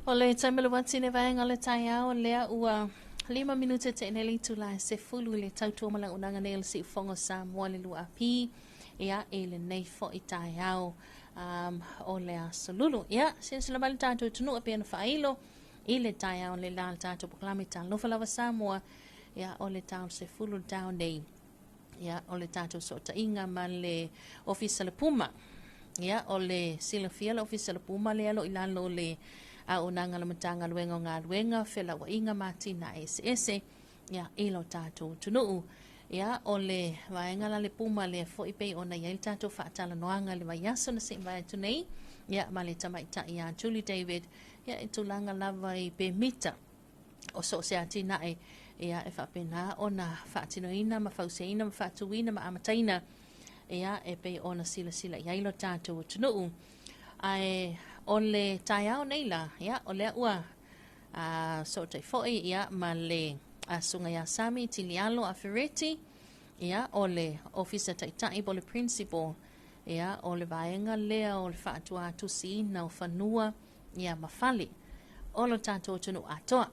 O le taimi o le uati le vaega o le taeao lea ua 5 minute te nei le itula e 10 i le tautua ma le auaunaga nei o le Siufogo o Samoa le 2AP ia i lenei foi taeao o le aso Lulu. Ia, silasila mai le tatou atunuu e pei ona faailo i le taeao le la le tatou polokalame Talofa Lava Samoa, ia o le tao 10 le taeao nei. Ia, o le tatou sootaiga ma le Ofisa le Puma. Ia, o le silafia le Ofisa le Puma lea lo i lalo o le auaunaga le Matagaluega o Galuega, Felauaiga ma Atinae Eseese, ia, i lo tatou atunuu. Ia, o le vaega la le Puma lea foi pei ona i ai le tatou faatalanoaga i le vaiaso na sei mavae atu nei, ia, ma le tamaitai ia Julie David, ia, i tulaga lava i pemita o so o se atinae ia e faapena ona faatinoina ma fausiaina ma faatuina ma amataina ia e pei ona silasila i ai lo tatou atunuu. Ae o le taeao nei la, ia o lea ua sootai foi ia ma le susuga ia Sami Tilialo Afereti, ia o le Ofisa Taitai po o le Principal ia o le vaega lea o le faatuatusiina o fanua ia ma fale o lo tatou atunuu atoa.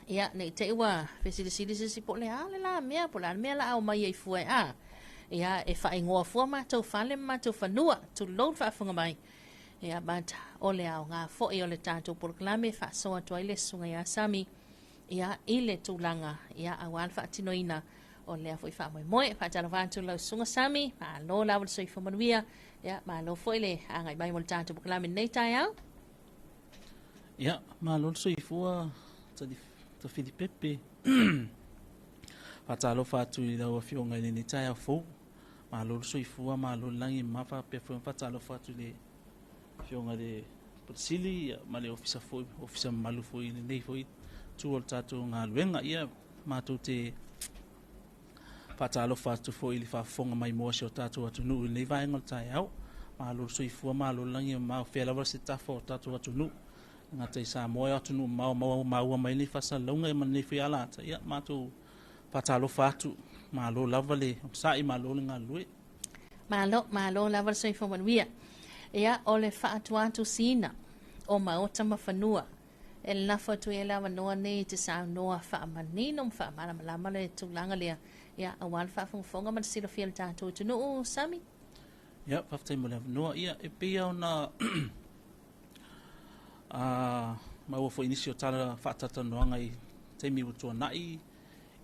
Ia, nei te i ua fesilisili se isi po o le a le la mea, po o le a le mea la a omai ai fua e a. Ia, e faaigoa fua matou fale ma matou fanua, tulou le faafofoga mai. Ia, but o le aoga foi o le tatou polokalame e faasoa atu ai le susuga ia Sami, ia, i le tulaga, ia, aua le faatinoina o lea foi faamoemoe. Faatalofa atu lau susuga Sami, malo lava le soifua manuia, ia, malo foi le agai mai mo le tatou polokalame lenei taeao. Ia, malo le soifua Tafilipepe. Faatalofa atu i lau Afioga i lenei taeao fou. Malo le soifua, malo le lagi e mama. Faapea foi ona faatalofa atu i le Afioga i le Pule Sili ma le Ofisa foi, Ofisa mamalu foi i lenei foi itu o le tatou galuega. Ia, matou te Faatalofa atu foi i le faafofoga maimoa a si o tatou atunuu i lenei vaega o le taeao. Malo le soifua, malo le lagi e mamao, fea lava se tafa o tatou atunuu. E gata i Samoa, e atunuu mamao maua maua mai nei faasalalauga ma lenei foi alata. Ia, matou faatalofa atu, malo lava le onosai, malo le galulue. Malo, malo lava le soifua manuia. Ia, o le faatuatusiina o maota ma fanua E lafo atu ai le avanoa nei e te saunoa faamanino ma faamalamalama le tulaga lea, ia, aua le faafogafoga ma le silafia e le tatou atunuu. Sami? Ia, faafetai mo le avanoa. Ia, e pei lava ona maua foi i nisi o tala faatalatalanoaga i taimi ua tuanai,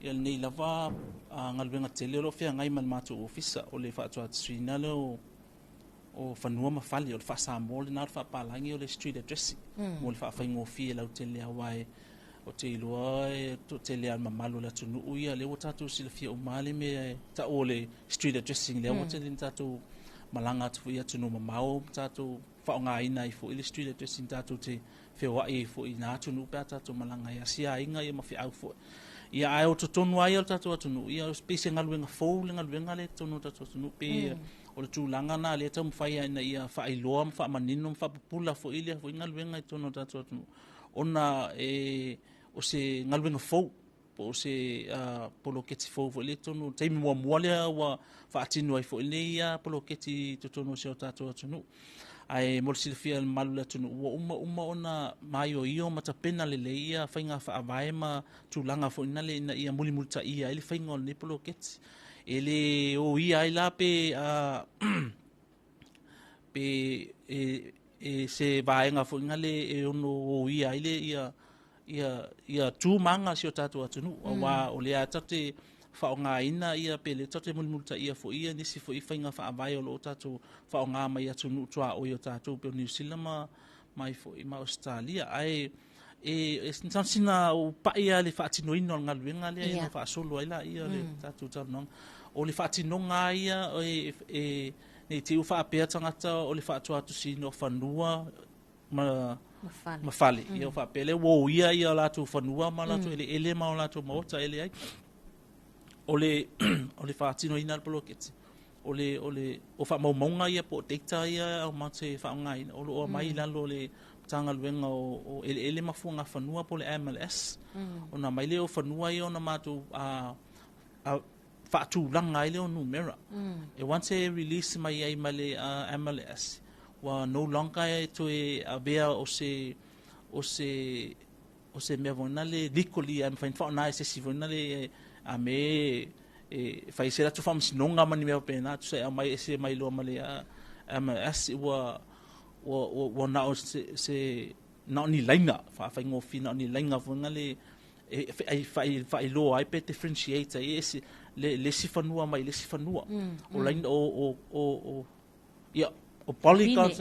ia lenei lava galuega tele o lo o feagai ma le matou ofisa, o le faatuatusiina lea o o fanua ma fale, o le faa-Samoa lena, o le faapalagi o le street addressing mo le faafaigofie lautele aua e ou te iloa e toatele lava le mamalu o le atunuu ia, lea ua tatou silafia uma lava le mea e tau o le street addressing lea ua tele ina tatou malaga atu foi i atunuu mamao ma tatou faaaogaina ai foi le street addressing tatou te feoai ai foi i na atunuu pe a tatou malaga ai Asia aiga ia ma feau foi. Ia ae o totonu lava ia o le tatou atunuu, ia pei se galuega fou le galuega lea i totonu o le tatou atunuu pei o le tulaga lena lea e taumafai lava ina ia faailoa ma faamanino ma faapupula foi lea foi galuega i totonu o le tatou atunuu ona e o se galuega fou po o se poloketi fou foi lea i totonu, o le taimi muamua lea ua faatino ai foi lenei poloketi i totonu o si o tatou atunuu. Ae mo le silafia e le mamalu o le atunuu, ua uma uma ona maioio ma tapena lelei ia faiga faavae ma tulaga foi na le ina ia mulimulitaia ai le faiga o lenei poloketi. E le oia ai la pe pe e, e se vaega foi na le e ono oia ai le ia ia ia tu ma aga o si o tatou atunuu aua o lea tatou te faaaogaina ia pe lea tatou te mulimulitaia foi ia nisi foi faiga faavae o lo o tatou faaaoga mai atunuu tuaoi o tatou pei o Niu Sila ma mai foi ma Ausetalia ae e sina ou pai lava i le faatinoina o le galuega lea ona faasolo ai laia o le tatou talanoaga. O le faatinoga lava ia e ne i te i ua faapea tagata o le faatuatusiina o fanua ma ma fale. Ia faapea lea ua oia ia latou fanua ma latou eleele ma o latou maota e leai. O le o le faatinoina o le poloketi, o le o le o faamaumauga ia po o data ia matou te faaaogaina, o lo o aumai i lalo o le Matagaluega o Eleele ma Fuagafanua po o le MLS. Ona aumai lea o fanua ia ona matou faatulaga ai lea o numera. E once e release mai ai ma le MLS, ua no longer e toe avea o se o se o se mea foi lea legally ae mafai ona faaaoga e se isi foi lea a me e fai se latou faamasinoga ma ni mea faapena, tusa e aumai ese mai loa ma le MLS ua ua ua, ua na o se, se na o ni laina faafaigofie, na o ni laina foi lea e faailoa ai pe differentiate ai ese le isi fanua mai le isi fanua. O laina o ia o polygons,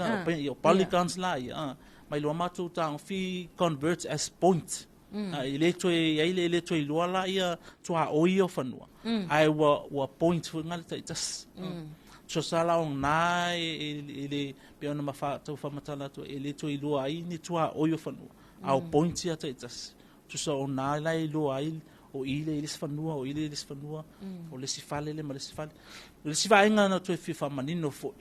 o polygons la ia mai loa matou tagofi convert as point. E le toe i ai le le toe iloa la ia tuaoi ia o fanua, ae ua point foi le taitasi. So sa la o na e le pe ona ma tau faamatala atu e le toe iloa ai ni tuaoi o fanua, a o point ia taitasi. Tusa o na la e iloa ai o i le isi fanua, o i le isi fanua, o le isi fale le ma le isi fale. O le isi vaega na toe fia faamanino foi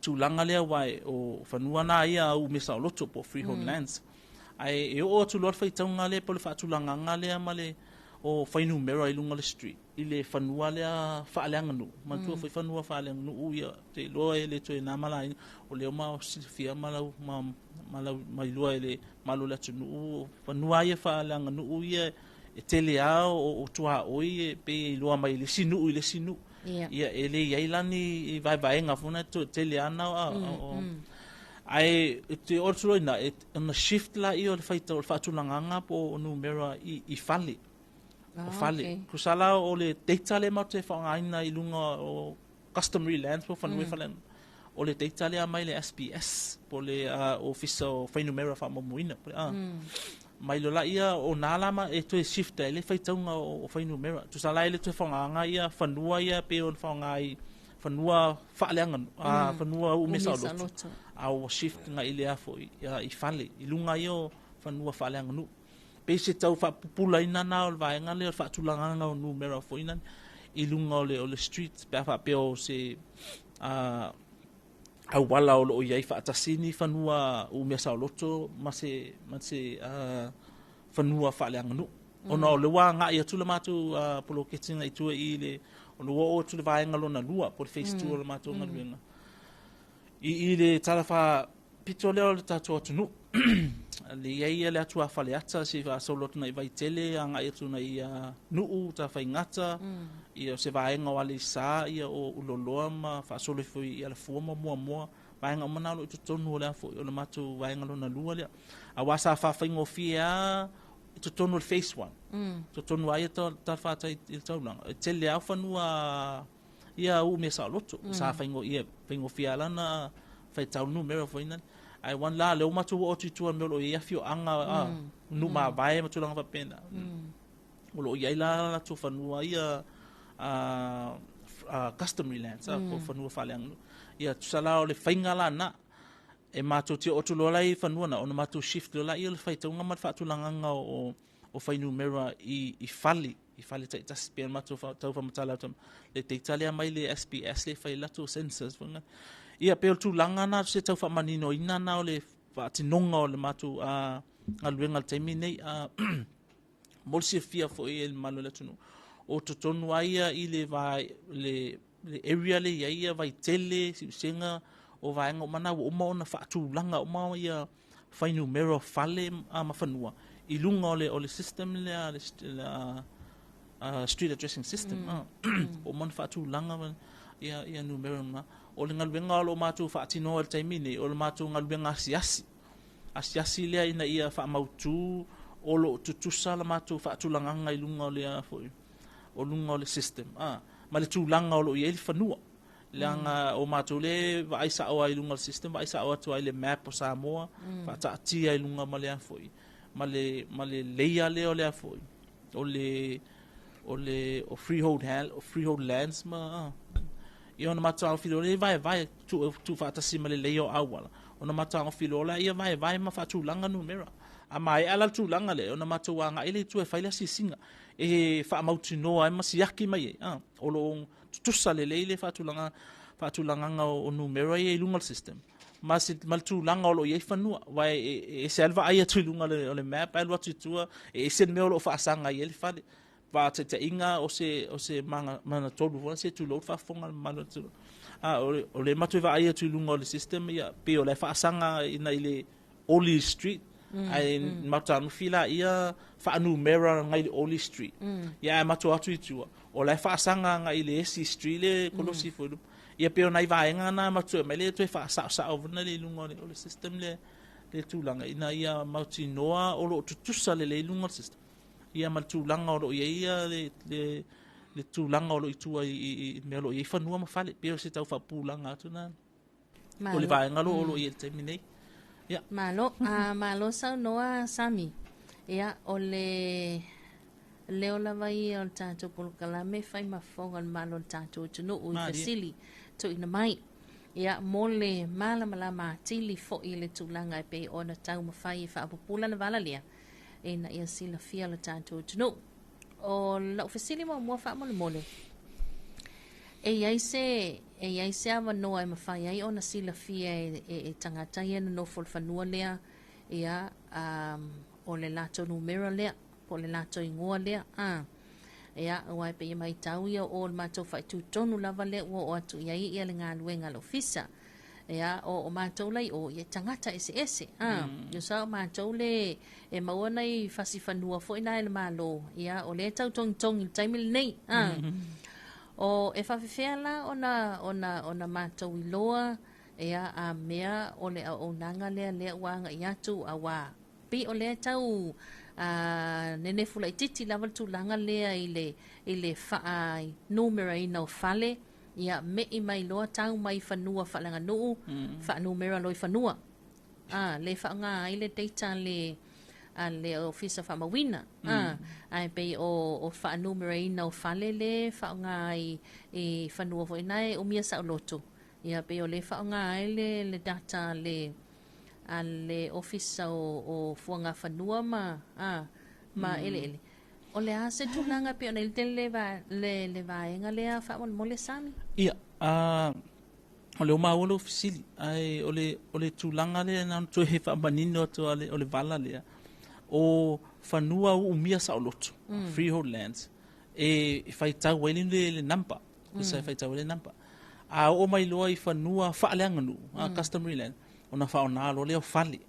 tulaga lea, aua o fanua na ia umia saoloto po o freehold lands, ae e oo atu loa le faitauga lea po o le faatulagaga lea ma le o fuainumera i luga o le street i le fanua lea faaleaganuu. Manatua foi fanua faaleaganuu ia te iloa e le toe na ma laina o lea ma silafia ma lau ma ma lau mailoa e le malo o le atunuu fanua ia faaleaganuu ia e tele lava o tuaoi e pei e iloa mai le isi nuu i le isi nuu. Ia e le i ai la ni vaevaega foi na tele lava na ae te oo atu loa i ina e ona shift laia o le faitau o le faatulagaga po o numera i fale o fale. Tusa la o le data lea matou te faaaogaina i luga o customary lands po o fanua fale, o le data lea mai le SPS po o le Ofisa o Fuainumera Faamaumauina mai loa laia o na la ma e toe shift ai le faitauga o fuainumera. Tusa la e le toe faaaogaina ia fanua ia pei ona faaaoga i fanua faaleaganuu, fanua umia saoloto, a ua shift agai lea foi i fale i luga ia o fanua faaleaganuu. Pei se tau faapupulaina na o le vaega lea o le faatulagaga o numera foi na i luga o le street pe a faapea o se auala o loo i ai faatasi ni fanua umia saoloto ma se fanua faaleaganuu, ona o le ua agai atu le matou poloketi i tua i le o le ua oo atu le vaega lona lua po o le phase 2 o le matou galuega i le tala faapito lea o le tatou atunuu le i ai le atu a Faleata se faasolo atu i Vaitele agai atu i Nuu, Tafaigata, ia o se vaega o Aleisa, ia o Uloloa ma faasolo ifo i Alafua ma Muamua. Vaega uma na o lo o i totonu o le foi o le matou vaega lona lua lea, aua sa faafaigofie lava i totonu o le phase 1, totonu lava ia tala fatai i le taulaga e tele lava fanua ia umia saoloto, sa ia faigofie lava lana faitau numera foi na. Ae one la lea ua matou oo atu i tua mea o lo o i ai afioaga, nuu mavae ma tulaga faapena, o lo o i ai la latou fanua ia customary lands, po o fanua faaleaganuu. Ia tusa la o le faiga la na e matou te oo atu loa la i fanua na ona matou shift loa laia o le faitauga ma le faatulagaga o fuainumera i fale taitasi pe matou tau faamatala atu le data lea mai le SPS le fai latou census foi. Ia pe o le tulaga na se tau faamaninoina na o le faatinoga o le matou galuega i le taimi nei mo le silafia foi e le mamalu o le atunuu o totonu ai ia i le va le area le i ai ia Vaitele, Siusega, o vaega uma na ua uma ona faatulaga uma ia fuainumera o fale ma fanua i luga o le system lea, le street addressing system. Ua uma ona faatulaga ia numera na. O le galuega o lo o matou faatinoa i le taimi nei, o le matou galuega asiasi asiasi lea ina ia faamautu o lo o tutusa la matou faatulagaga i luga o le foi o luga o le system ma le tulaga o lo o i ai le fanua, leaga o matou le vaai sao ai i luga o le system, vaai sao atu ai le map o Samoa, faataatia i luga ma le foi ma le layer lea o le foi o le o freehold hand o freehold lands ma ia ona matou taofilo le vaevae tu tu faatasi ma le layer o auala, ona matou taofilo la ia vaevae ma faatulaga numera. A maea la le tulaga lea, ona matou agai le itu e fai le asiasiga e faamautinoa ai ma siaki mai ai o lo o tutusa lelei le faatulagaga o numera ia i luga o le system ma le tulaga o lo o i ai fanua, aua e ese lava le vaai atu i luga o le map ae alu atu i tua e ese le mea o lo o faasaga i ai le fale. Faataitaiga o se magatolu foi se tulou le faafofoga a le mamalu o le atunuu o le matou vaai atu i luga o le system ia pei o le faasaga ina i le Oli Street. Ae matou tagofi laia faanumera agai le Oli Street. Ia ae matou o atu i tua, o la e faasaga agai i le esi street le kolosi foi i luma. Ia pei o nai vaega na matou aumai lea toe faasaosao foi lea i luga o le system lea le tulaga ina ia mautinoa o lo o tutusa lelei i luga o le system. Ia ma le tulaga o lo o i ai ia le tulaga o lo o i tua i mea o lo o i ai fanua ma fale. Pei o se tau faapupulaga atu lena o le vaega o lo o i ai i le taimi nei. Ia. Malo, malo saunoa Sami. Ia, o le leo lava ia o le tatou polokalame fai ma fofoga o le Malo o le tatou atunuu i fesili tuuina mai. Ia, mo le malamalama atili foi i le tulaga e pei ona taumafai e faapupula le vala lea, ina ia silafia le tatou atunuu. O lau fesili muamua faamolemole, e i ai se e i ai se avanoa e mafai ai ona silafia e tagata ia nonofo i le fanua lea, ia, o le latou numera lea, po o le latou igoa lea, Ia, aua e pei e matau ia o le matou faaitutonu lava lea ua oo atu i ai ia le galuega a le ofisa. Ia, o matou la i o, ia e tagata eseese. Tusa o matou le e maua nai fasi fanua foi na e le Malo, ia, o lea e tau togitogi i le taimi lenei. O e faafefea la ona matou iloa, ia, a mea o le auaunaga lea lea ua agai atu, auā pei o lea e tau nenefu laitiiti lava le tulaga lea i le faanumeraina o fale, ia me'i mai loa tau mai fanua faaleaganuu, faanumera loa i fanua. Le faaaoga ai le data a le ofisa faamauina. Ae pei o faanumeraina o fale le faaaoga ai i fanua foi na e umia saoloto. Ia pei o le faaaoga ai le data a le ofisa o fuagafanua ma eleele. O le a se tulaga pei ona i ai le vaega lea faamolemole Sami? Ia, o le maua lou fesili, ae o le tulaga lea na ona toe faamanino atu o le vala lea, o fanua umia saoloto, freehold lands, e faitau ai le number, tusa e faitau ai le number. A oo mai loa i fanua faaleaganuu, customary land, ona faaaoga loa lea o fale.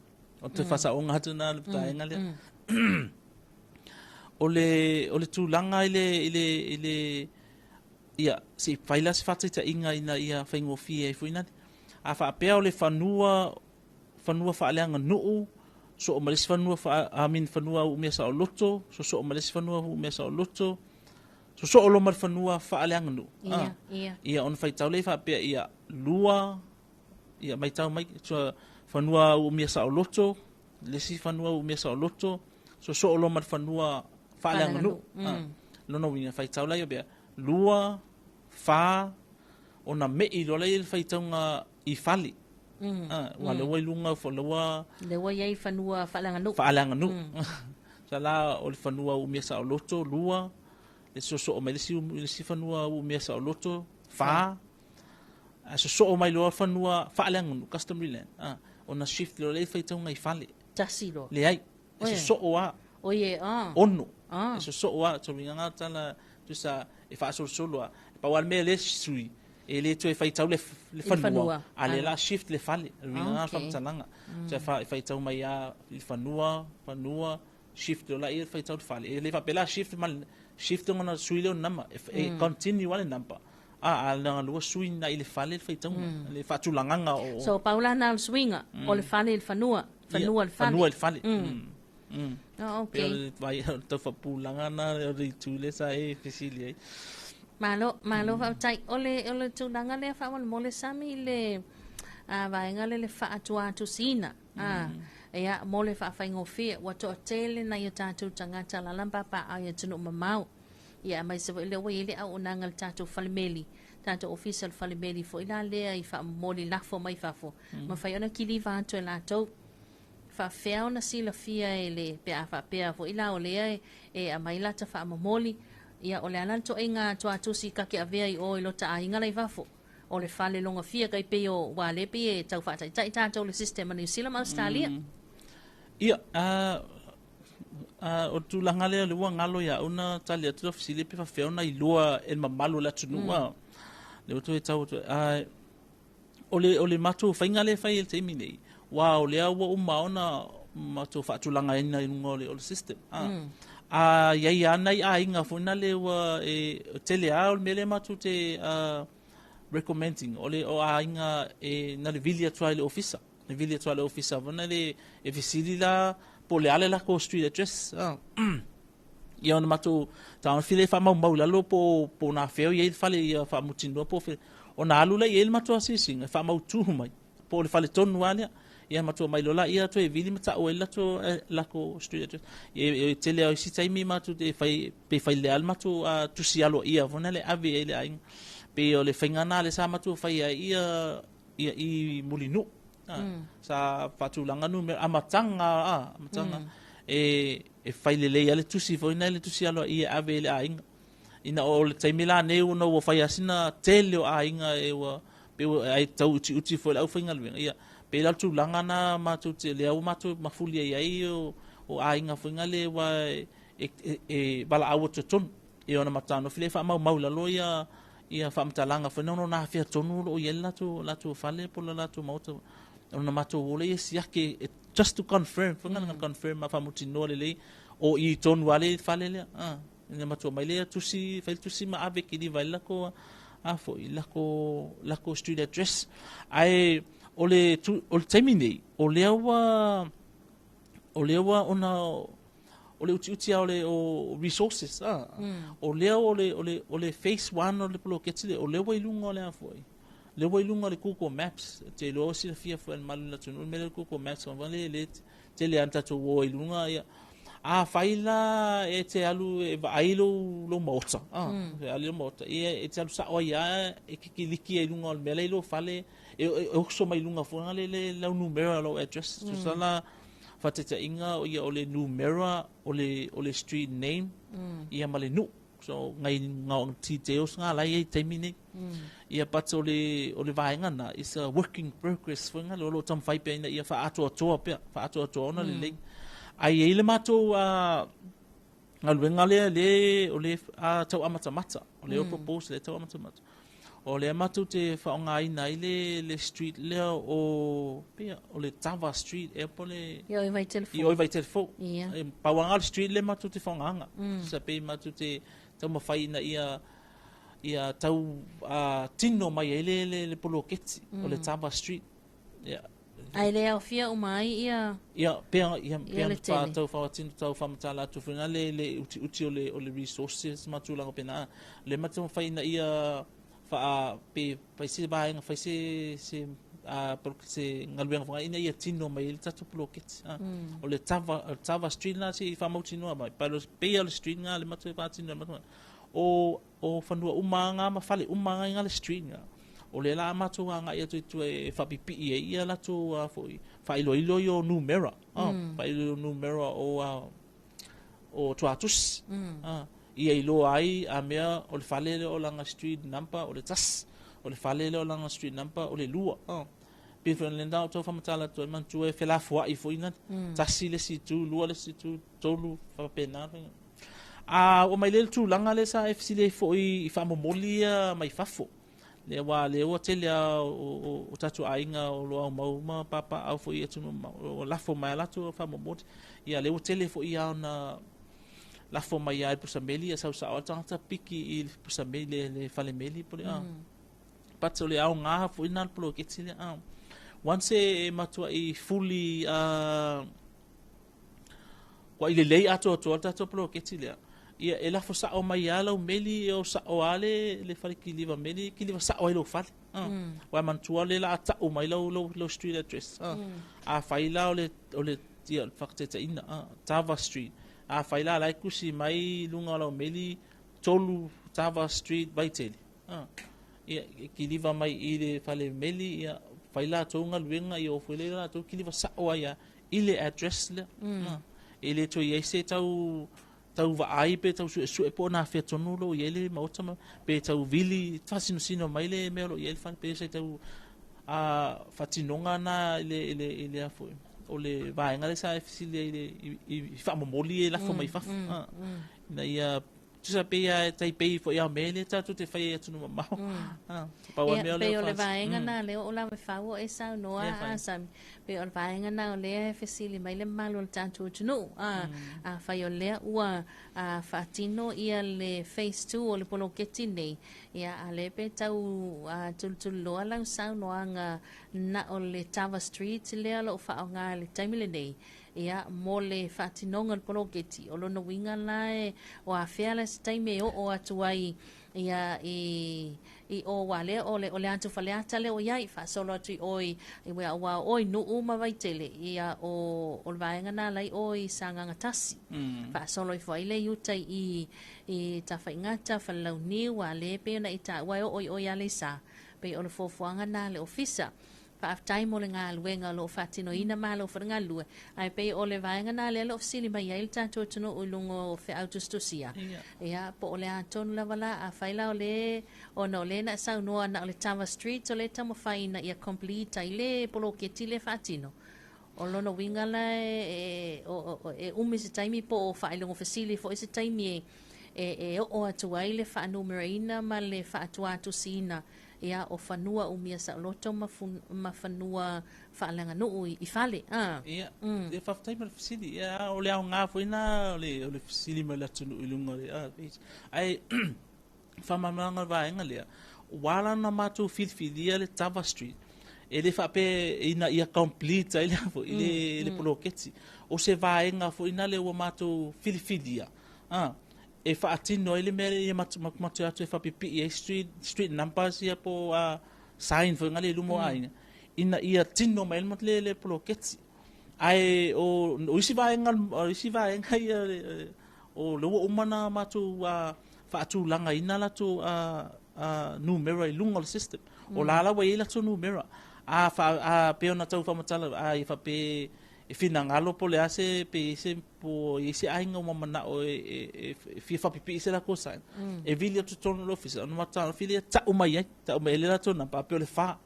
O te faasaoga atu na le vaega lea. O le tulaga i le ia, se i fai la se faataitaiga ina ia faigofie ai foi nani. A faapea o le fanua faaleaganuu, soo ma le isi fanua I mean, fanua umia saoloto, sosoo ma le isi fanua umia saoloto, sosoo loa ma le fanua faaleaganuu. Ia, ia. Ia, ona faitau lea faapea ia lua, ia maitau mai, fanua umia saoloto, le isi fanua umia saoloto, sosoo loa ma le fanua faaleaganuu. Lona uiga faitau la ia pea, 2, 4, ona me'i loa lea i le faitauga i fale. Ua lea ua i luga lea ua Lea ua i ai fanua faaleaganuu. Faaleaganuu. Sa la o le fanua umia saoloto, 2, le sosoo mai le isi fanua umia saoloto, 4, a sosoo mai loa fanua faaleaganuu, customary land. Ona shift loa lea i faitauga i fale. Tasi loa. Leai, e sosoo a. Oie, ah. 6. E sosoo a, so uiga tala tusa e faasolosolo a. E pau lava le mea lea sui, e le toe faitau le fanua, a le la shift le fale. O le uiga lena o le faamatalaga. E faitau mai lava i fanua, fanua, shift loa laia faitau le fale. E le faapea la shift ma shift ona sui lea o le nama. E continue lava le number. A na lua sui na i le fale le faitauga. Le faatulagaga o So pau la na o le suiga, o le fale i le fanua, fanua i le fale. Fanua i le fale. Oh, Pei o okay. le vai o le tau faapupulaga na o le itu lea sa e fesili ai. Malo, malo faafetai. O le tulaga lea faamolemole Sami i le vaega lea le faatuatusiina. Ia, mo le faafaigofie, ua toatele nai o tatou tagata alaala ma papaaao i atunuu mamao. Ia, aemaise foi lea ua i ai le auaunaga a le tatou falemeli, tatou ofisa o le falemeli foi la lea i faamomoli lafo mai fafo, mafai ona kiliva atu e latou. Faafefea ona silafia e le pe a faapea foi la o lea e aumai lata faamomoli, ia o le ala le toaiga tuatusi ka te avea i o i lota aiga la i fafo. O le fale logafia kai pei o ua le pei e tau faataitai tatou le system a New Zealand ma Australia. Ia, o le tulaga lea le ua galo ia au na tali atu le fesili pe faafefea ona iloa e le mamalu o le atunuu. Le ua toe tau atu o le matou faiga lea e fai i le taimi nei, ua o lea ua uma ona matou faatulagaina i luga o le system. A i ai lava nai aiga foi nale ua e tele lava o le mea lea matou te recommending, o le o aiga e na le vili atu ai i le ofisa. E vili atu ai i le ofisa foi nale e fesili la po o le a le latou street address. Ia ona matou taofi lea e faamaumau i lalo po o na fea o i ai le fale ia faamautinoa po o fea. Ona alu lea i ai le matou asiasiga e faamautu mai po o le fale tonu lava lea. Ia matou omai loa laia toe vili ma tau ai le latou street address. Ia e tele lava o isi taimi matou te fai, pe fai lelei lava le matou tusi aloaia foi lea e ave i ai i le aiga. Pei o le faiga lena lea sa matou fai ai ia i Mulinuu. Sa faatulaga numera, amataga, amataga e fai lelei lava le tusi foi lena le tusi aloaia e ave i le aiga. Ina o le taimi la nei ona ua fai lava sina tele o aiga e ua pei ua ai tau utiuti foi i le aufaigaluega. Ia, pei la o le tulaga lena matou te, lea ua matou mafuli ai ai o aiga foi nale aua e valaau atu i totonu. Ia ona matanofi lea e faamaumau i lalo ia faamatalaga foi na ona afea tonu o lo o i ai le latou fale po o le latou maota. Ona matou o lea e siaki just to confirm, foi na confirm ma faamautinoa lelei o i tonu lava le fale lea. Ina matou omai lea tusi, fai le tusi ma ave kiliva ai le latou a foi, latou street address. Ae o le taimi nei, o lea ua ona o le utiuti lava o resources, o lea o le phase 1 o le poloketi lea, o lea ua i luga o le a foi, lea ua i luga o le Google Maps. Te iloa silafia foi e le mamalu o le atunuu le mea lea o le Google Maps, le tele lava na tatou o ai i luga. Ia. Afai la e te alu e vaai lou maota, e alu lou maota, ia e te alu sao ai lava e kikiliki ai i luga o le mea la i lou fale, e oso mai luga foi le lau numera o lau address. Tusa la faataitaiga ia o le numera o le street name ia ma le nuu. So ngai ngā details ngā lai ai taimi nei. Ia but o le vaega na is a work in progress foi ngā o lo o taumafai pea ina ia faaatoatoa pea, faaatoatoa ona lelei. Ai e i le matou galuega lea le o le tau amatamata, o le propose le tau amatamata. O lea matou te faaaogaina ai le street lea o pea o le Tava Street e po le i o Vaitele Fou. I o Vaitele Fou. E pauanga le street le matou te faaaogaina. Sa pei matou te taumafai ina ia tau tino mai ai le poloketi o le Tava Street. Ia. Ai le aofia uma ai ia ia pea ia pea tau faatino tau faamatala atu foi na le utiuti o le resources ma tulaga pena le matou fai ina ia fa pe fai se vaega fai se se galuega foi ina ia tino mai le tatou poloketi. O le Tava Street na se faamautinoa mai pa pei o le street nga le matou faatino matou o fanua uma nga ma fale uma nga le street nga o le la matou agai atu i tua e faapipii ai ia latou foi faailoilo i o numera, faailoilo numera o tuatusi. Ia iloa ai a mea o le fale lea o lana street number o le 1, o le fale lea o lana street number o le 2. Pe foi le ndao tau faamatala atu ai manatua e felafoai foi na 1 le isi itu, 2 le isi itu, 3 faapena. O mai le tulaga lea sa e fesili ai foi i faamomoli ia mai fafo. Lea ua lea ua tele a o tatou aiga o lo aumau ma papaau foi i atunuu o lafo mai a latou faamomoli. Ia lea ua tele foi ia ona lafo mai ai pusameli ia sausao a tagata piki i le pusameli le falemeli po le but o le aoga foi na le poloketi lea. Once e matuai fully ua i lelei atoatoa le tatou poloketi lea, ia e lafo sao mai lava lau meli o sao lava le fale kiliva meli, kiliva sao ai lou fale. Ua manatua le la tau mai lau street address. Afai la o le ia faataitaiga Tava Street. Afai la lai kusi mai luga o lau meli 3 Tava Street Vaitele. Ia kiliva mai i le fale meli ia fai latou galuega ia ofo le latou kiliva sao ai i le address lea. E le toe i ai se tau vaai pe tau suesue po o na afea tonu lo i ai le maota pe tau vili faasinosino mai le mea o lo o i ai le fale pe se tau faatinoga na i le foi o le vaega lea sa e fesili ai i faamomoli e lafo mai fafo. Ina ia Tusa pei a e tai pei foi a mea lea tatou te fai ai atunuu mamao. Pau a Ia, mea o pei lea o le fas. vaega na lea o lava fau o e saunoa Ia, fai. a Sami. Pei o le vaega na o lea e fesili mai le mamalu o le tatou atunuu. Afai o lea ua faatino ia le phase 2 o le poloketi nei, ia a lea pe tau tulituliloa lau saunoaga na o le Tava Street lea o loo faaaoga i le taimi lenei, ia mo le faatinoga o le poloketi. O lona uiga la e o afea la se taimi e oo atu ai ia i o ua lea o le atu Faleata lea o iai faasolo atu i oi i ua ua oi Nuu ma Vaitele ia o le vaega na lai o i Sagaga 1. Faasolo ifo ai le i uta i Tafaigata Falelauniu a le pe ona i taua e oo i oi Aleisa pei o le fuafuaga na le ofisa. Faafetai mo le galuega o loo faatinoina malo foi le galulue ae pei o le vaega na lea o loo fesili mai ai le tatou atunuu i luga o feau tusitusia. Ia po o le atonu lava la afai la o le ona o le na saunoa na o le Tava Street o le taumafai ina ia complete ai le poloketi le faatino. O lona uiga la e umi se taimi po o faailoga fesili foi se taimi e oo atu ai le faanumeraina ma le faatuatusiina ia o fanua umia saoloto ma fanua faaleaganuu i fale. Ia, ia faafetai ma le fesili. Ia, o le aoga foi na o le fesili mai le atunuu i luga o le ae faamalamalamaga o le vaega lea, ua ala ona matou filifilia le Tava Street, e le faapea ina ia complete ai le foi le poloketi. O se vaega foi na lea ua matou filifilia, e faatino ai le mea lea ia matu atu e faapipii ai street numbers ia po sign foi ngale i luma o aiga, ina ia tino mai le poloketi. Ae o isi vaega, o isi vaega ia o le ua uma na matou faatulagaina latou numera i luga o le system. O la la ua i ai latou numera. A pei ona tau faamatala a i faapea e finagalo po le a se pe i se po i se aiga ua manao e fia faapipii se latou sign, e vili atu totonu o le ofisa, ona matou fili tau mai ai, tau mai ai le latou namba, pe o le 4.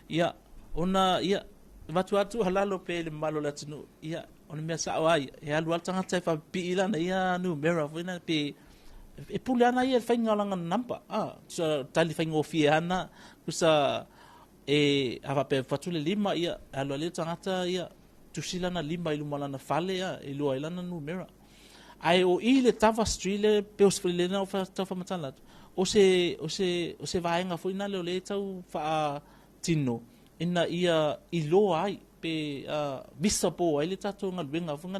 Ia, ona, ia, avatu atu halalo pe le mamalu o le atunuu, ia, o le mea sao ai, e alu lava le tagata e faapipii lana ia numera foi na pe e pule ana ia i le faiga o lana namba. So, tali faigofie ana, kusa e a faapea fatu le 5, ia, alu ale le tagata, ia, tusi lana 5 i luma o lana fale, ia, e lua ai lana numera. Ae o i le Tava Street le pe o se le na o tau faamatala atu, o se vaega foi na lea o le tau faatino ina ia iloa ai pe visible ai le tatou galuega foi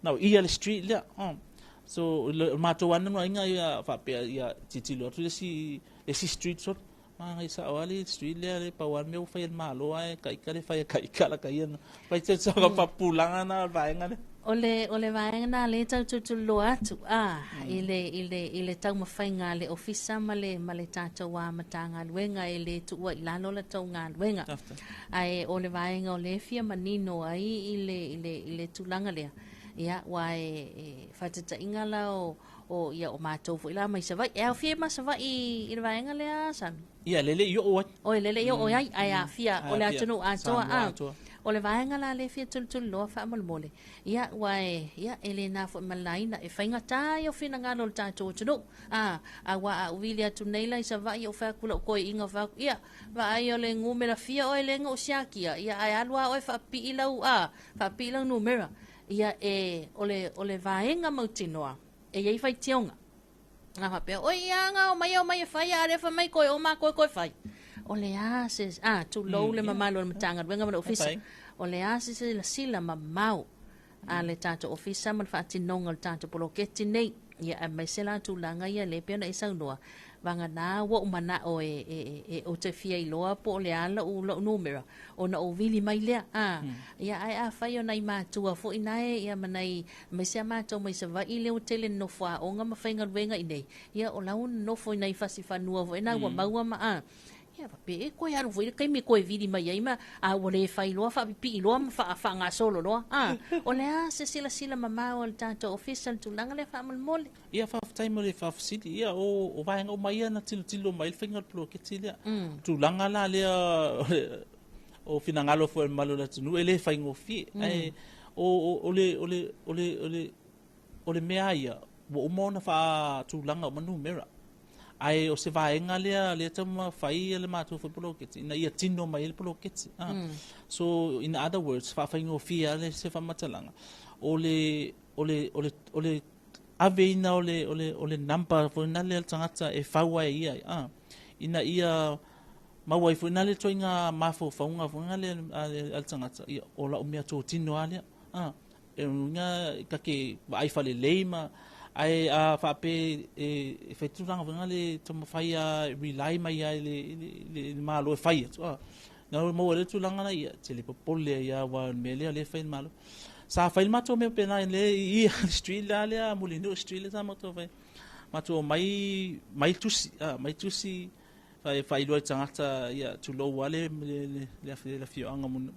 na o ia le street lea. So le matou ana no ainga ia faapea ia tilotilo atu le isi street so ma ngai sa o le street lea le pau a mea ua fai e le Malo ae kaika le fai e kaika la kai ana fai te so ka papulanga na vaega le. O le vaega na le tau tutuloa atu i le taumafaiga a le ofisa ma le tatou Matagaluega e le tuua i lalo la tau galuega. Ae o le vaega o le fia manino ai i le tulaga lea. Ia, ua e faataitaiga la o ia o matou foi la mai Savaii. E aofia ma Savaii i le vaega lea, Sami? Ia, lele i oo ai. Oi, lele i oo ai, ae afia o le atunuu atoa. O le vaega la le fia tulituliloa faamolemole. Ia, ua e, ia, e le na foi malaina, e faigata ai o finagalo o le tatou atunuu. A ua a uvili atu nei la i Savaii o fai atu lau koiiga o fai atu, ia, vaai o le numera fia oe le nga o siakia, ia, ae alu a oe faapipii lau, faapipii lau numera. Ia, e, o le vaega mautinoa, e iai faitioga. A faapea, oi, ia, nga o mai, o mai e fai, a le fai mai koe, o ma koe, koe fai. O le a se, tulou le mamalu o le Matagaluega ma le ofisa. O le a se silasila mamao a le tatou ofisa ma le faatinoga o le tatou poloketi nei. Ia, aemaise la tulaga ia le pei ona e saunoa. Vagana ua ou manao e ou te fia iloa po o le a lau numera, ona ou vili mai lea. Ia, ae afai o nai matua foi nae, ia, ma nai, aemaise a matou mai Savaii lea ua tele nofo aoga ma faigaluega i nei. Ia, o lau nofo i nai fasifanua foi na ua maua ma, ia, faapea, e koe alu foi le taimi koe vili mai ai ma, ua le fai loa, faapipii loa ma faagasolo loa. O le a se silasila mamao a le tatou ofisa le tulaga lea faamolemole. Ia, faafetai mo le faafesili. Ia, o vaega uma ia na tilotilo mai le faiga o le poloketi lea. Tulaga la lea o finagalo foi o le mamalu o le atunuu e le faigofie. Ae o le mea ia, ua uma ona faatulaga uma numera. Ae o se vaega lea lea taumafai le matou foi poloketi ina ia tino mai ai le poloketi. So in other words, faafaigofie lava se faamatalaga, o le o le o le o le aveina o le o le o le number foi lea a le tagata e fau ai e ia, ina ia maua ai foi lea ituaiga mafaufauga foi lea a le tagata, ia, o lau mea totino lava lea. E uiga ta te vaai faalelei ma ae a faapea e fai tulaga foi lea taumafai lava e rely mai lava i le Malo e fai atu, na maua ai le tulaga la, ia, te le popole ai lava aua o le mea lea o lea e fai e le Malo. Sa fai le matou mea faapena i le street la lea Mulinuu Street lea sa matou fai. Matou omai mai tusi, mai tusi faailoa i tagata, ia, tulou lava le afioaga o Mulinuu.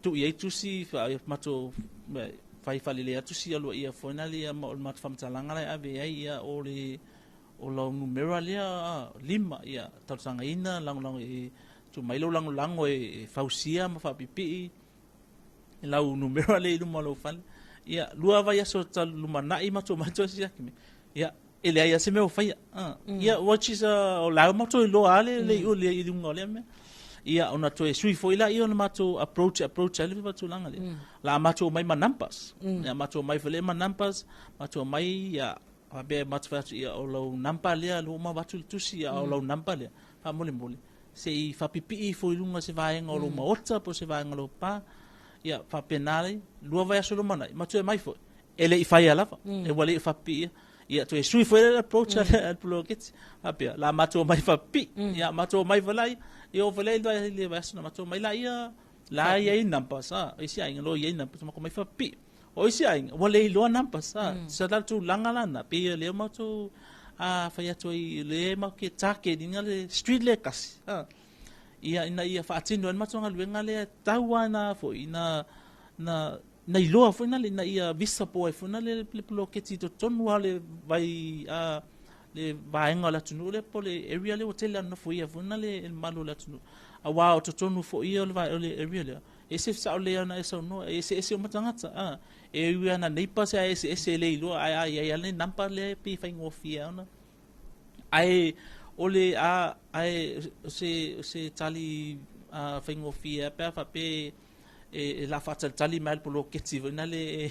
Tuu i ai tusi, matou fai faalelei lava tusi aloaia foi lea ma o le matou faamatalaga la e ave ai, ia, o le o lau numera lea 5, ia, talosagaina lagolago e tuu mai lou lagolago e fausia ma faapipii lau numera lea i luma o lou fale. Ia, 2 vaiaso lumanai matou omai toe siaki mai, ia, e leai lava se mea o faia. Ia, which is o la e matou iloa lava le iu i luga o lea mea. Ia, ona toe sui foi lea o le matou approach ai le tulaga lea. La matou omai ma numbers. Ia, matou omai foi lea ma numbers, matou omai, ia, faapea matou fai atu, ia, o lau number lea ua uma avatu le tusi, ia, o lau number lea, faamolemole, se i faapipii ifo i luga se vaega o lou maota po o se vaega o lou pa. Ia, faapena le 2 vaiaso lumanai, matou omai foi. E le i faia lava, e ua le i faapipiia. Ia, toe sui foi le approach a le poloketi. Faapea, la matou omai faapipii. Ia, matou omai foi laia. Ia, oo foi lea i le vaiaso na matou omai laia, la i ai numbers, o isi aiga lo i ai numbers, matou omai faapipii. O isi aiga, ua le iloa numbers, Sa la tulaga la na, pei o lea matou fai atu ai, le matou ke target ina le street le kasi. Ia, ina ia faatino ai le matou galuega lea tau lava ina foi, ina na iloa foi na ina ia visible ai foi na le poloketi i totonu lava o le vai le vaega o le atunuu lea po o le area lea ua tele lava nofoia foi na le mamalu o le atunuu. Aua o totonu foi ia o le area lea, e ese sao lelei ona e saunoa, e eseese uma tagata. E ui lava na neighbours ae eseese e le iloa, ae a i ai lava le number lea e pei e faigofie ona. Ae o le ae o se tali faigofie pe a faapea e la faatalitali mai le poloketi foi lea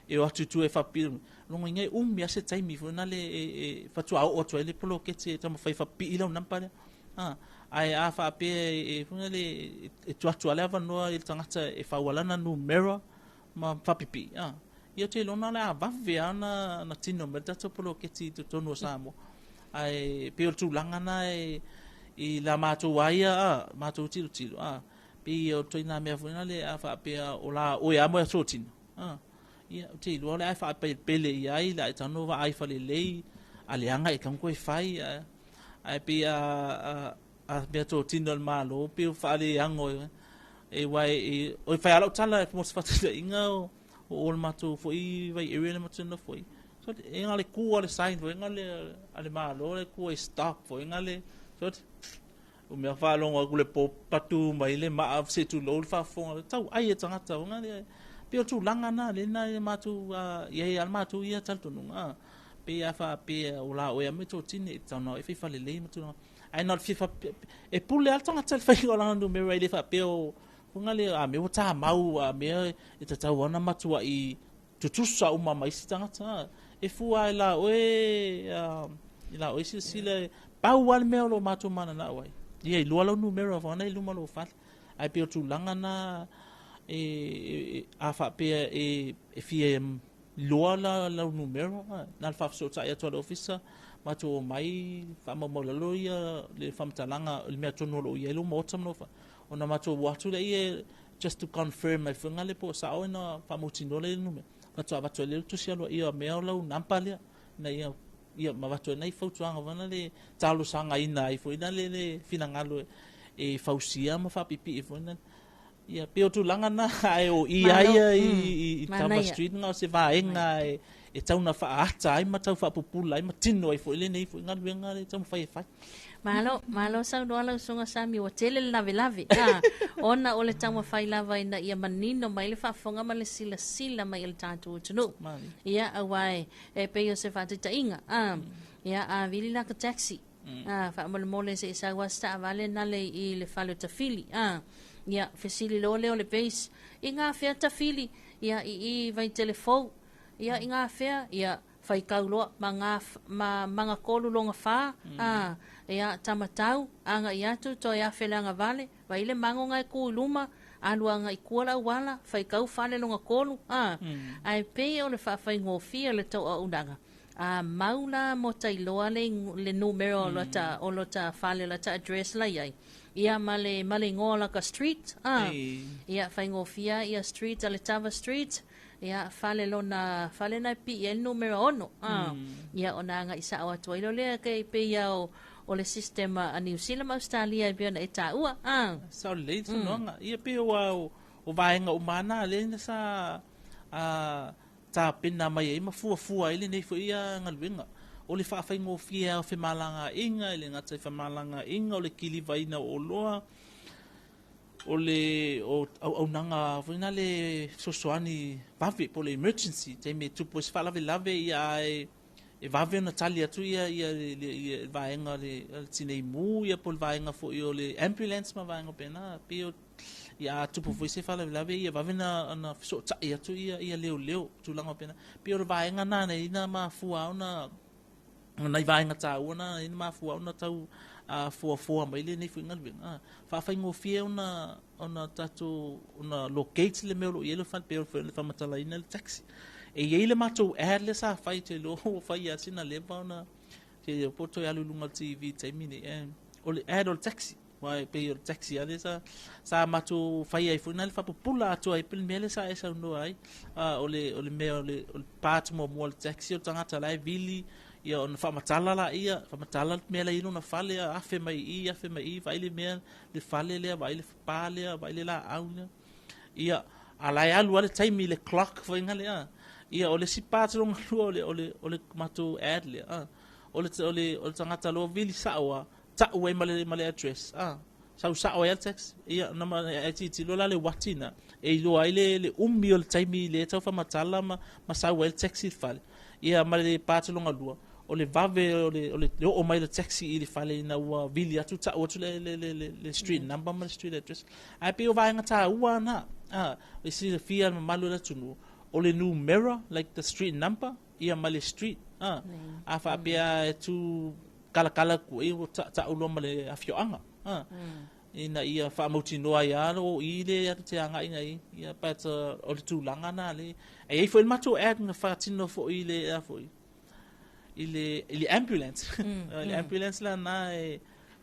e o atu i tua e faapipii. Lona uiga e umi lava se taimi foi lea e faatoa oo atu ai le poloketi e taumafai e faapipii lau number lea. Ae a faapea e foi lea e tuu atu lava le avanoa i le tagata e fau ai lana numera ma faapipii, ia, ou te iloa o le a vave lava ona tino mai le tatou poloketi i totonu o Samoa. Ae pei o le tulaga lena e i la matou lava ia matou tilotilo, pei o le ituaiga mea foi lea a faapea o la oe lava mo totino, ia, ou te iloa o le a e faapelepele i ai, le a e tago vaai faalelei, a leaga e tatau ona toe fai, ae pei a mea totino a le Malo pei ua faaleago e aua e fai lava lau tala mo se faataitaiga, o o le matou foi vai area le matou nofo ai. So, e na le tu a le sign foi le a le Malo le tu ai stop foi na le so o mea faalogo atu le po patu mai le maa se tulou le faafofoga tau ai e tagata ona le pei o tulaga na le na e matou i ai a matou ia talitonuga pei a faapea o la oe a me totini e tau na e fai faalelei ma tulaga ae na o le fia e pule lava le tagata i le faiga o lana numera e le faapea o faiga le a mea ua tamau a mea e tatau ona matuai tutusa uma ma isi tagata e fua ai la oe i la oe silasila. Pau lava le mea o lo matou mananao ai ia iloa lau numera foi i luma o lou fale. Ae pei o tulaga na e a faapea e fia iloa la lau numera na le faafesootai atu a le ofisa, matou omai faamaumau i lalo ia le faamatalaga o le mea tonu o lo o i ai lou maota ma lou fale, ona matou o atu lea ia just to confirm mai foi le po o sao ona faamautinoa le numera, faatoa avatu ai lea le tusi aloaia o mea o lau number lea ina ia ia ma avatu ai nai fautuaga foi le talosagaina ai foi le finagalo e fausia ma faapipii foi na. Ia, pei o tulaga na ae o i ai ia i Tama Street na o se vaega e e tau na faaata ai ma tau faapupula ai ma tino ai foʻi lenei foʻi galuega le taumafai e fai. Malo, malo saunoa lau Susuga Sami ua tele le lavelave. A, ona o le taumafai lava ina ia manino mai le faafofoga ma le silasila mai a le tatou atunuu. Ia, auā e, e pei o se faataitaiga. A, ia, a vili la ka taxi. A, faamolemole se i sau lava se taavale nale i le fale o Tafili. A, ia, fesili loa lea o le base, i gafea Tafili? Ia, i i Vaitele Fou. Ia, i gafea? Ia, faitau loa ma ngā, ma magatolu lona fā, ā, ia, tamatau, agaʻi atu, toe afe le agavale, vai le mago na e kū i luma, alu agaʻi tua le auala, faitau fale lona tolu, ā, ae pei o le faafaigofie o le tauaunaga, a mau la mo tailoa le, le numera o lota, o lota fale, lota address la i ai, ia ma le, ma le igoa o laka street, ā, ia, faigofie ia street a Letava Street, Ia, fale lona, fale na e piʻi ai le numera 6. A, ia, ona agaʻi saʻo atu ai loa lea ke pei ia o, o le system a Niu Sila ma Ausetalia e pei ona e taua. A. Sao lelei le saunoaga. Ia pei ua o, o vaega uma lava na lea na sa a, tapena mai ai ma fuafua ai lenei foi ia galuega. O le faafaigofie lava o femalagaaiga, e le gata i femalagaaiga, o le kilivaina o oloa, o le o auaunaga foi na le fesoasoani vave po o le emergency taimi e tupu ai se faalavelave ia ae e vave ona tali atu ia ia le vaega o le tinei mu ia po o le vaega foi o le ambulance ma vaega faapena. Pei o ia a tupu foi se faalavelave ia vave ona ona fesootai atu ia ia leoleo tulaga faapena. Pei o le vaega na na ina mafua ona O nai vaega taua na e mafua ona tau fuafua mai lenei foi galuega, faafaigofie ona ona tatou ona locate le mea o lo o i ai le fale, pei ona faamatalaina le taxi. E i ai le matou ad lea sa fai, ou te iloa ua fai lava sina leva ona te iloa po o toe alu i luga o le TV i le taimi nei, o le ad o le taxi. Aua e pei o le taxi lava lea sa, sa matou fai ai foi na le faapupula atoa ai pei o le mea lea sa e saunoa ai. O le, o le mea o le, o le part muamua o le taxi o le tagata la e vili, ia ona faamatala laia, faamatala le mea la e i ai lona fale, afe mai i i, afe mai i, vaai le mea, le fale lea, vaai le pa lea, vaai le laau lea. Ia, a la e alu lava le taimi i le clock foi na lea. Ia, o le isi part lona lua o le, o le, o le matou ad lea, o le, o le, o le tagata loa vili sao lava, tau ai ma le, ma le address, a, sau sao ai lava le taxi. Ia, na ma, ae tilotilo la le uati na, e iloa ai le, le umi o le taimi lea e tau faamatala ma, ma sau ai le taxi i le fale. Ia, ma le part lona lua, o le vave o le, o le oo mai o le taxi i le fale ina ua vili atu, tau atu le, le, le, le, le street number ma le street address. Ae pei o vaega taua na, a, e silafia e le mamalu o le atunuu, o le numera, like the street number, ia ma le street, a, a faapea e tu kalakala atu ai ua ta'u loa ma le afioaga a ina ia faamautinoa ai lava o i le te agai i ia but o le tulaga na le e i ai foi le matou ad na faatino foi i le a foi i le i le ambulance le ambulance la na e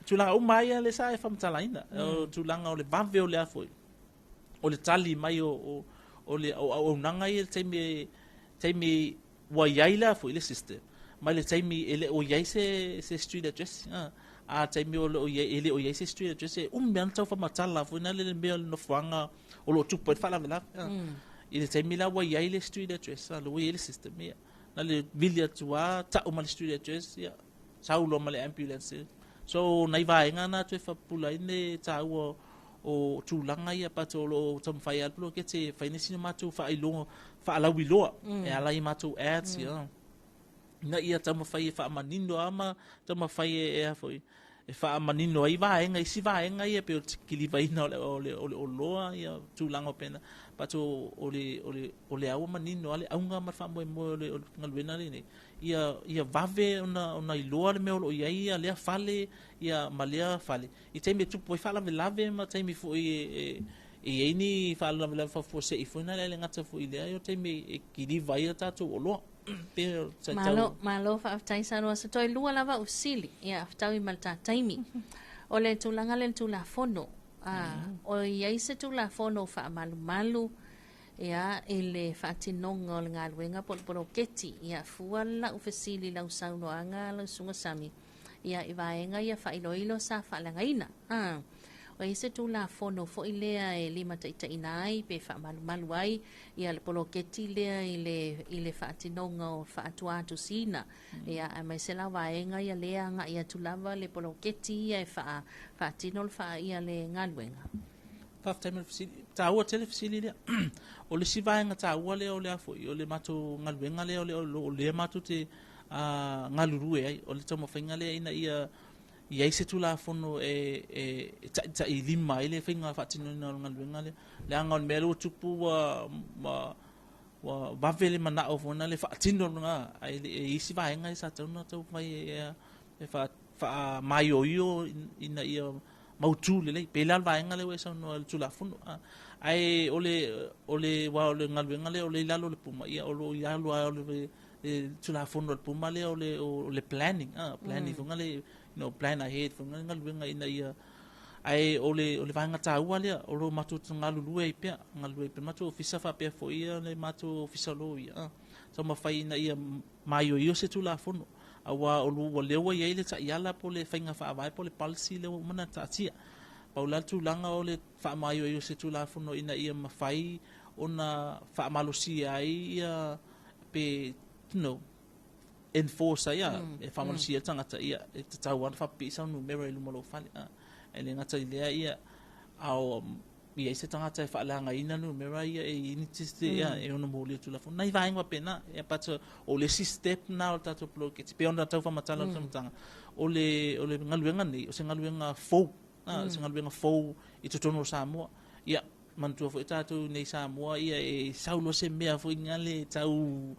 tulaga uma ia le sa e faamatalaina o tulaga o le vave o le a foi o le tali mai o o o le o auaunaga ia i le taimi taimi ua i ai la foi le system mai le taimi e le o i ai se se street address a a taimi o le o i ai e le o i ai se street address e umi lava ona tau faamatala foi na le mea o le nofoaga o lo o tupu ai le faalavelave a i le taimi la ua i ai le street address a ua i ai le system ia na le vili atu lava tau ma le street address ia sau loa ma le ambulance. So nai vaega na toe faapupula ai le taua o tulaga ia but o lo o taumafai lava le poloketi e fai nisi o matou faailoga faalauiloa e ala i matou ads ia ina ia taumafai e faamanino lava ma taumafai e a foi e faamanino ai vaega isi vaega ia pei o le kilivaina o le o le o le oloa ia tulaga faapena but o o le o le o lea ua manino lava le auga ma le faamoemoe o le o le galuega lenei ia ia vave ona ona iloa le mea o lo o i ai ia lea fale ia ma lea fale i taimi e tupu ai faalavelave ma taimi foi e e i ai ni faalavelave faafuasei foi na e le gata foi i lea o taimi e kiliva ai a tatou oloa. Pe o se tau. Malo, malo faafetai saunoa se toe lua lava au fesili. Ia fetaui ma le ta taimi. O le tulaga lea i le Tulafono, a, o i ai se Tulafono faamalumalu ia i le faatinoga o le galuega po o le poloketi. Ia fua lau fesili i lau saunoaga lau Susuga Sami, ia i vaega ia faailoilo sa faaleagaina. A, Ua i ai se Tulafono foi lea e limataitaiina ai pe faamalumalu ai ia le poloketi lea i le i le faatinoga o faaatuatusiina. Ia aemaise la vaega ia lea agai atu lava le poloketi ia e faa faatino le faa ia le galuega. Faafetai mo le fesili. Taua tele fesili lea. O le isi vaega taua lea o le a foi, o le matou galuega lea o le o lea matou te galulue ai, o le taumafaiga lea ina ia i ai se Tulafono e taitailima ai le faiga faatinoina o le galuega lea. Leaga o le mea lea ua tupu ua ua vave le manao foi lea faatino lena, ae le i isi vaega sa tatau ona taumafai e faamaioio ina ia mautu lelei. Pei la o le vaega lea ua e saunoa i le Tulafono. Ae o le o le aua o le galuega lea o lea i lalo o le PUMA, ia o lo o i lalo lava o le Tulafono a le PUMA lea o le planning, planning foi lea, you know, plan ahead foi lea galuega ina ia. Ae o le vaega taua lea o lo o matou galulue ai pea, galulue ai pea le matou ofisa faapea foi le matou ofisa o loia, taumafai ina ia maioio se Tulafono, aua o lea ua i ai le taiala po o le faiga faavae po o le policy lea ua uma ona taatia. Pau la le tulaga o le faamaioio o se Tulafono ina ia mafai ona faamalosia ai ia pe, you know, enforce ai e faamalosia ai le tagata, ia e tatau lava ona faapipii sau numera i luma o lou fale. E le gata i lea, ia a i ai se tagata e faaleagaina numera ia e i ai e ono molia Tulafono. Nai vaega faapena. Ia, but o le isi step na o le tatou poloketi, pei ona tau faamatala o le taumataga, o le galuega nei, o se galuega fou, se galuega fou i totonu o Samoa. Ia, manatua foi tatou nei Samoa, ia e sau loa se mea foi le tau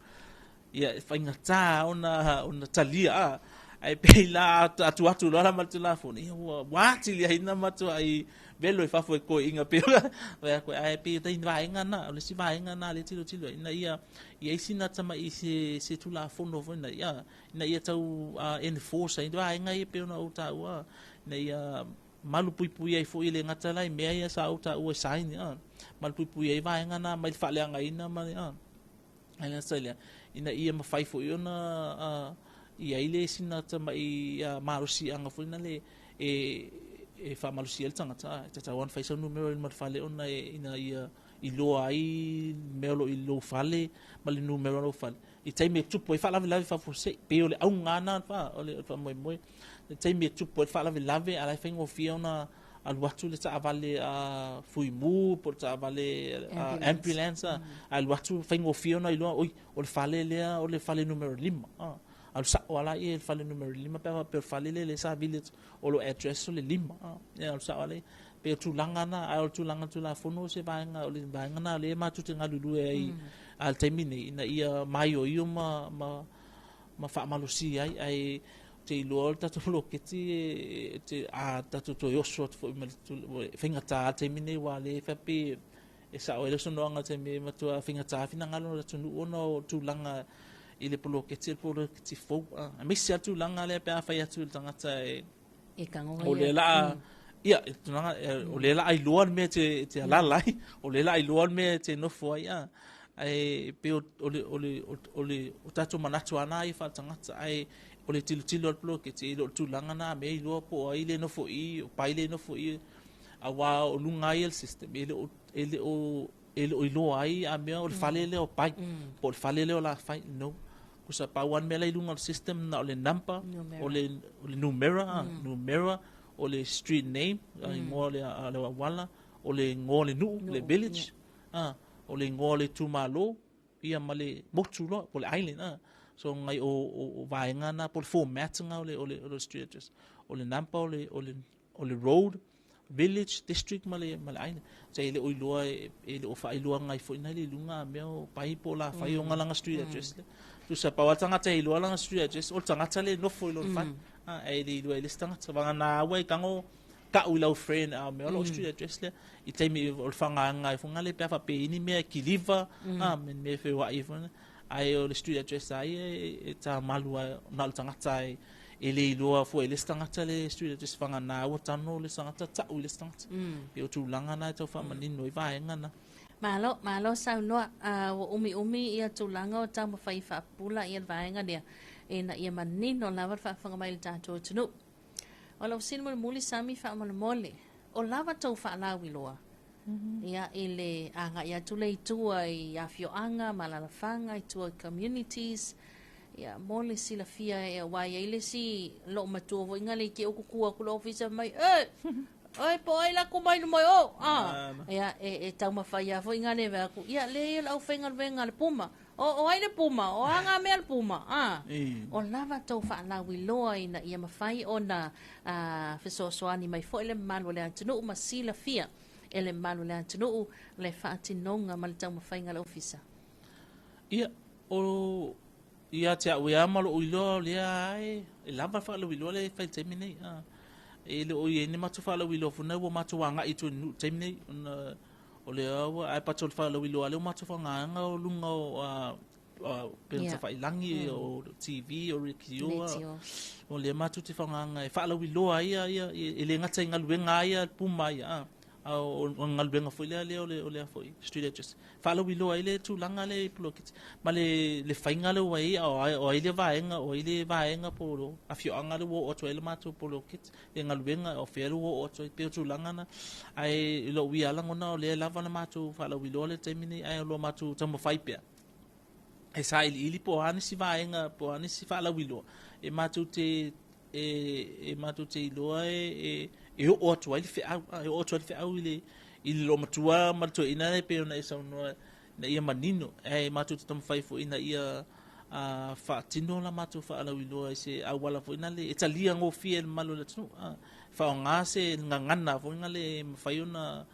ia e faigata ona talia ae pei la atu atu loa la ma le Tulafono, ia ua atili ai na matuai velo i fafo e toeaiina pei ae pei o vaega na, o le isi vaega na lea e tilotilo ai ina ia i ai sina tamai se Tulafono foi na ia ina ia tau enforce ai vaega ia pei ona ou taua, ina ia malupuipuia ai foi e le gata la i mea ia sa ou taua e saini, malupuipuia ai vaega na mai le faaleagaina ma le ae le gata i lea, ina ia mafai foi ona i ai le sina tamai malosiaga foi na le e faamalosia ai le tagata, e tatau ona fai sau numera i luma o le fale ona ina ia iloa ai mea o lo o i lou fale ma le numera o lou fale i taimi e tupu ai faalavelave faafuasei. Pei o le auga na o le faamoemoe, le taimi e tupu ai le faalavelave, a la e faigofie ona alu atu le taavale fuimu po o le taavale ambulance, alu atu faigofie ona iloa, oi, o le fale lea o le fale numera 5, alu sao lava i le fale numera 5 pe a faapea o le fale lea le sa vili o lo address o le 5, ia alu sao lava. Pei o tulaga na, ae o le tulaga Tulafono o se vaega, o le vaega na lea matou te galulue ai a le taimi nei ina ia maioio ma faamalosia ai. Ae te iloa o le tatou poloketi te a tatou toe oso atu foi ma le faigata le taimi nei, ua le faapea e sao ai le saunoaga taimi e matua faigata finagalo o le atunuu ona o tulaga i le poloketi, le poloketi fou, aemaise lava tulaga lea pe a fai atu i le tagata e E tagoga o lea la ia tulaga o lea la iloa le mea te alala ai, o lea la iloa le mea te nofo ai, ae pei o tatou manatu lava na ia faaletagata, ae o le tilotilo a le poloketi e le o le tulaga na mea iloa po o ai le nofo i, o pai le nofo i, aua o luga ai le system e le o iloa ai a mea o le fale lea o pai po o le fale lea o Lafai. No, kusa pau lava le mea la i luga o le system na o le number, o le numera, numera o le street name, igoa o le auala, o le igoa o le nuu, le village, o le igoa o le itumalo, ia ma le motu loa po o le island. So ngai o vaega na po o le format na o le street address, o le number, o le road, village, district ma le island. So e le o iloa, e le o faailoaga ai foi na i luga mea o pai po o Lafai o lana street address le. Tusa pau lava le tagata e iloa lana street address o le tagata le nofo i lona fale. Ae le iloa e le isi tagata. Vagana ua e tago ka'u i lau friend a mea o lau street address lea i taimi o le faagaga ai foi le pe a faapea i ni mea e kiliva me mea e feoai ai foi, ae o le street address a ia e tamalu ai na o le tagata e le iloa foi e le isi tagata le street address, vagana ua tano le tagata ta'u i le isi tagata. Pei o tulaga na e tau faamanino ai vaega na. Malo, malo saunoa. Ua umi umi ia tulaga o taumafai faapupula ia le vaega lea ina ia manino lava le faafofoga mai le tatou atunuu. O lau fesili mulimuli, Sami, faamolemole. o lava tou faalauiloa ia, i le agai atu lea i tua i afioaga ma alaalafaga, i tua i communities, ia, mo le silafia e aua e i ai le isi loomatua foi na le i te i ua tutu atu le ofisa mai, e, oi po o ai latu mai luma o, a, ia, e taumafai lava foi na le vaai atu, ia, leai o le aufaigaluega a le Puma. O, o ai le Puma? O a ngā mea le Puma? A, o lava tou faalauiloa ina ia mafai ona fesoasoani mai foi le mamalu o le atunuu ma silafia e le mamalu o le atunuu le faatinoga ma le taumafaiga a le Ofisa. Ia, o ia te au ia ma lou iloa o lea e lava le faalauiloa lea e fai i le taimi nei. E le o i ai ni matou faalauiloa foi nei ua matou agai i tua i le nuu i le taimi nei, ona O lea ua ae pata o le faalauiloa lea ua matou faaaogaina o luga o upega tafailagi, o TV, o leitio. O lea matou te faaaogaina e faalauiloa ai ia, e le gata i galuega lava ia puma ia, a o galuega foi lea o le foi street address. Faalauiloa ai le tulaga lea i poloketi ma le faiga lea ua i ai, o ai le vaega, o ai le vaega po o afioaga lea ua oo atu ai le matou poloketi. Le galuega o fea ua oo atu ai, pei o tulaga na. Ae i lou ia lagona o lea e lava le matou faalauiloa le taimi nei, ae o lo o matou taumafai pea e sailiili po o a nisi vaega po o a nisi faalauiloa e matou te e matou te iloa e oo atu ai le feau, e oo atu ai le feau i le loomatua ma le toeaina e pei ona e saunoa ina ia manino. Ae matou te taumafai foi ina ia faatino la matou faalauiloa i se auala foi lea e talia gofie e le mamalu o le atunuu, faaaoga se gagana foi lea e mafai ona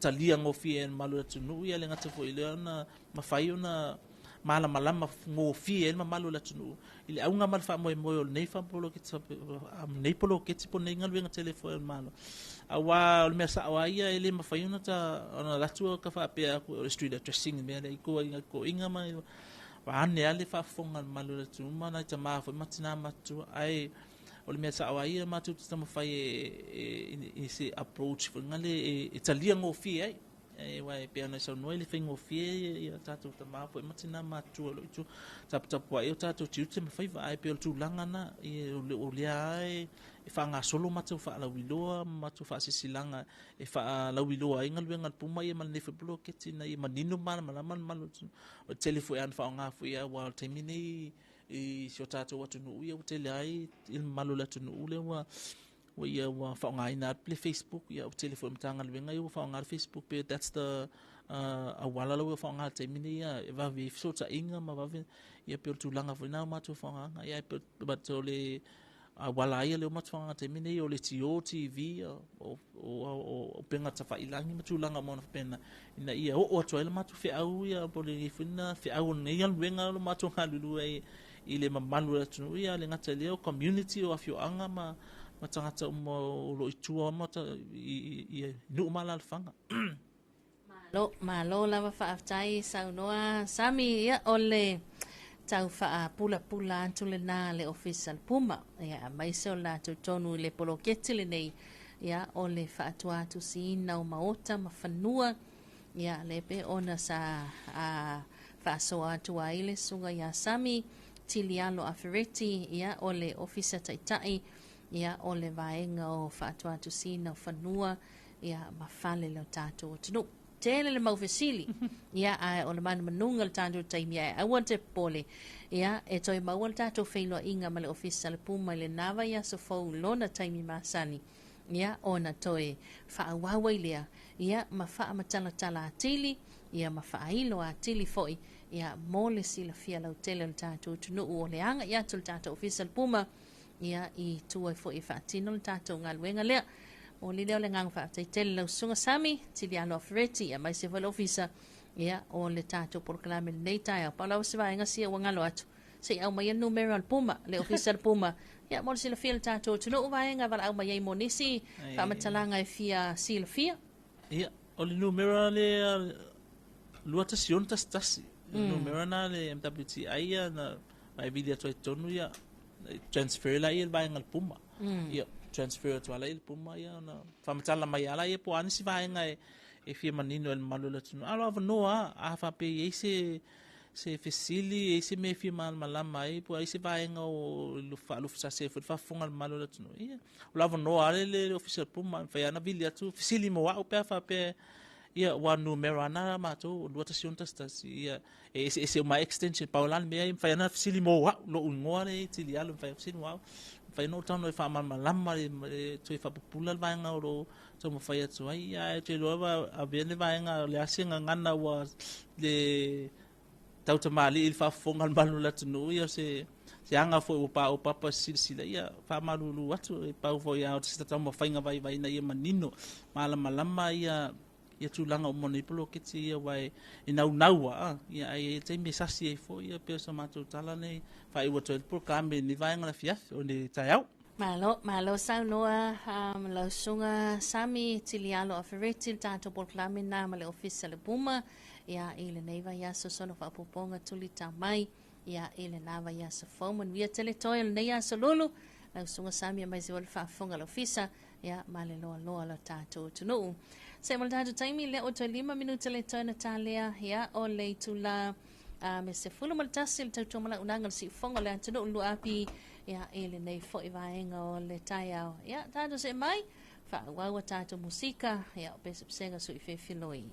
talia gofie e le mamalu o le atunuu, ia le gata foi i lea ona mafai ona malamalama gofie ai le mamalu o le atunuu i le auga ma le faamoemoe o lenei lenei poloketi po o lenei galuega tele foi a le Malo. Aua o le mea sao lava ia, e le mafai ona ona alu atu ta faapea atu o le street addressing le mea lea i tua i nai toeaiina ma vaeane lava le faafofoga a le mamalu o le atunuu ma nai tama foi ma tina matutua. Ae o le mea sao lava ia, matou te taumafai i se approach foi lea e talia gofie ai. Aua e pei ona e saunoa e le faigofie ia tatou tama foi ma tina matutua o lo o i tua taputapuai o tatou tiute ma faiva. Ae pei o le tulaga lena, o lea lava e faagasolo matou faalauiloa ma matou faasilasilaga e faalauiloa ai galuega a le Puma ia ma lenei foi poloketi ina ia manino ma malamalama le mamalu o le atunuu. O le tele foi lava ina faaaoga foi aua o le taimi lenei i si o tatou atunuu ia ua tele ai le mamalu o le atunuu lea ua ua ia ua faaaogaina le Facebook. Ia ua tele foi o Matagaluega ia ua faaaoga le Facebook, pe that's the auala la ua faaaoga i le taimi nei e vave ai fesootaiga ma vave ia pei o le tulaga foi lena ua matou faaaogaina. Ia but o le auala lava ia lea ua matou faaaogaina i le taimi nei o le leitio, TV, o upega tafailagi ma tulaga uma faapena ina ia oo atu ai le matou feau ia po o lenei foi na feau o lenei galuega o lo o matou galulue ai i le mamalu o le atunuu. Ia le gata i lea o community o afioaga ma tagata uma o lo o i tua ma i nuu ma alaalafaga. Malo, malo lava faafetai saunoa Sami. Ia, o le tau faapulapula atu lena a le Ofisa le Puma, ia, aemaise o latou tonu i le poloketi lenei, ia, o le faatuatusiina o maota ma fanua, ia, le pe ona sa faasoa atu ai le susuga ia Sami Tilialo Afereti, ia, o le Ofisa Taitai, ia, o le vaega o faatuatusiina o fanua, ia, ma fale le o tatou atunuu. Tele le mau fesili, ia, ae o le manumanuga o le tatou taimi, ae aua te popole, ia, e toe maua le tatou feiloaiga ma le Ofisa le Puma i lena vaiaso fou lona taimi masani, ia, ona toe faaauau ai lea, ia, ma faamatalatala atili, ia, ma faailo atili foi, ia, mo le silafia lautele o le tatou atunuu o le agai atu o le tatou Ofisa le Puma, ia, i tua foi e faatino le tatou galuega lea. Momoli lea o le agaga faafetai tele lau Susuga Sami Tilialo Afereti, aemaise foi le Ofisa, ia, o le tatou polokalame lenei taeao. Pau lava se vaega sia ua galo atu, se i aumaia le numera o le Puma, le Ofisa o le Puma, ia, mo le silafia e le tatou atunuu vaega e valaau mai ai mo nisi faamatalaga e fia silafia. Ia, o le numera lea 21611, le numera na le MWTI ia na e vili atu ai totonu ia transfer la ia le vaega le Puma. Ia transfer atu ala i le Puma ia ona faamatala mai ala ia po o a nisi vaega e fia manino e le mamalu o le atunuu. A o avanoa a faapea e i ai se se fesili, e i ai se mea e fia malamalama ai, po o ai se vaega o faalufusase foi le faafofoga a le mamalu o le atunuu, ia, o le avanoa lava le Ofisa o le Puma, e mafai lava ona vili atu fesili mo au pe a faapea, ia, aua o le numera lava lena a matou, o le 21611, ia, e eseese uma lava extension. Pau la le mea, e mafai lava ona fesili mo au, lou igoa lea e Tilialo, e mafai ona fesili mo au, e mafai ona ou tago e faamalamalama, e toe faapupula le vaega o lo o taumafai atu ai. Ia, ae ou te iloa ua avea le vaega o le a se gagana ua le tautamalii i le faafofoga a le mamalu o le atunuu, ia se se aga foi ua paopapa silasila, ia faamalulu atu. E pau foi lava o se taumafaiga vaivai ina ia manino malamalama ia ia tulaga uma o nei poloketi ia, aua e naunau lava, ia, ae i ai taimi e sasi ai foi. Ia, pei o sa matou tala nei, faaiu atu ai le polokalame i lenei vaega o le afiafi o le taeao. Malo, malo saunoa lau Susuga Sami Tilialo Afereti, le tatou polokalame na ma le Ofisa le Puma, ia, i lenei vaiaso sono faaopoopoga tulita mai, ia, i lena vaiaso fou. Manuia tele toe o lenei aso lulu, lau Susuga Sami, aemaise foi le faafofoga a le Ofisa, ia, ma le loaloa o le tatou atunuu. Se mo le tatou taimi lea ua toe 5 minute le toe na talea, ia, o le itula a me 11 le tautua ma lauunaga le siufofoga o le atunuu luapi, ia, i lenei foi vaega o le taeao. Ia, tatou see mai faaauau a tatou musika, ia, o pesepesega sui fefiloi.